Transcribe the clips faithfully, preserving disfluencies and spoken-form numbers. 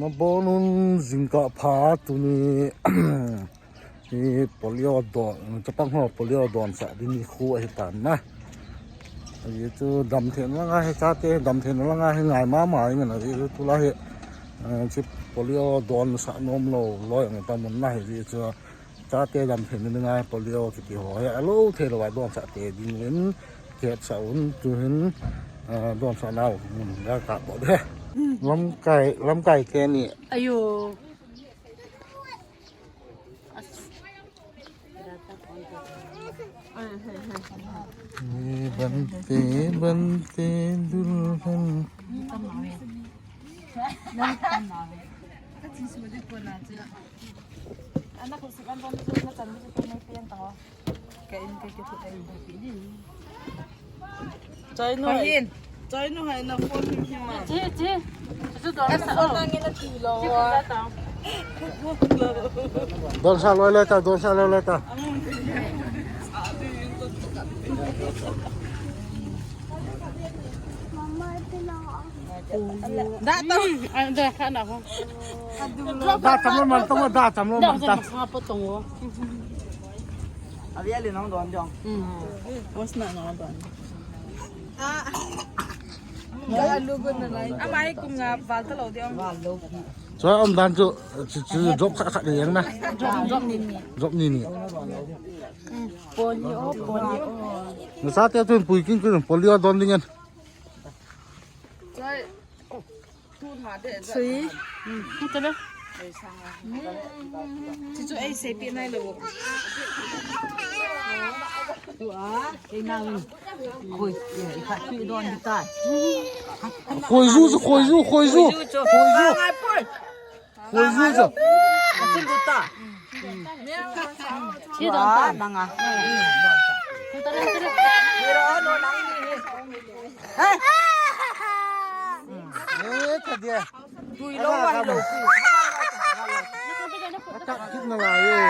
Nabonun jingkah pha tuni hi polio don, chapang ho polio donsah ding nikho ahi tan na. Ajeh chu damtheina langa hi chate, damtheina langa hi ngai mama ing na ajeh chu tulai hi, eh, chi polio donsah nom lou loi ang ta mun na hi ajeh chu chate damtheina dinga polio kiti ho hi alou thei louva donsah te dingin kihetsah un tuhin, eh, donsah nau mun darkar bou de. Lamkai, lamkai teni. Ayo. Ye bhante, bhante, dulhan. Chai nu hai. Chai nu hai na phone hi ma. Che, che. Chu chu don sa. Phone na nge na ti lo. Che, che, ta. Don sa loi loi ta, don sa loi loi ta. Da ta. Ai, da ka na ho. Da tam lo man tong, da tam lo man ta. Nga po tong wo. Avia le nang don jong. Hmm. What's not nang don? Ah. Amai kum nga val ta lo diong. Chua um dan chu, chu, chu drop khat khat ding na. Drop, drop ni ni. Drop ni ni. Hmm. Polio, polio. Nachate tun pui kin kin polio don ding ngen. Choi. Sui. Hmm. Chu chu ei sei pi nai lo. Tu a, ei na. Khoi, ya, i khat pi don di tai. Khoi ju, khoi ju, khoi ju. Khoi ju. Khoi ju. Khoi ju chu. Asin tu ta. Chi don ta. Nang a. Mira no nang ni. Hai. Eh, ka dia. Tui lo, wai lo. Attack kit na lai e.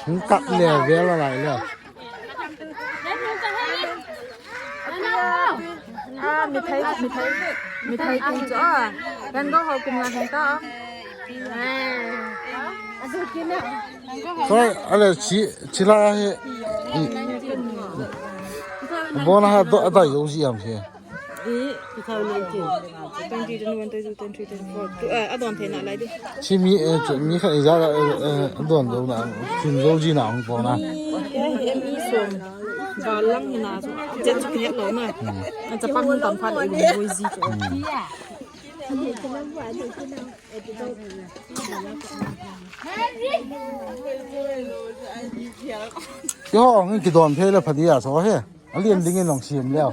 Hung kap le, vel a lai le. Ah, mithai, mithai, mithai kum chu, ah. Kan go ho kum la hung ta. Soi, ale chi, chi la hi. Bona ha do, adai yo ji am hi. Two thousand nineteen. Twenty, twenty-one, twenty-two, twenty-three, twenty-four. Tu, eh, adon thei na lai di. Chi mi, eh, chu mi khat ija, eh, eh, adon do na, chun do ji na hung po na. Kei hi mi som. Val lang hi na chu. Chen chu kihet lo na. Hmm. An chapang hung tam phat le hung boi ji chu. Hmm. Keiho ngi kidon phei le pha dia so he. Alien dingin long siam leo.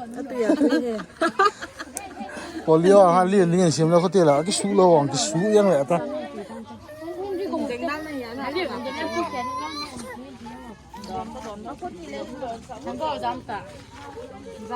Polio a alien dingin siam leo ko te la. Kisu lo ong kisu yang le ta.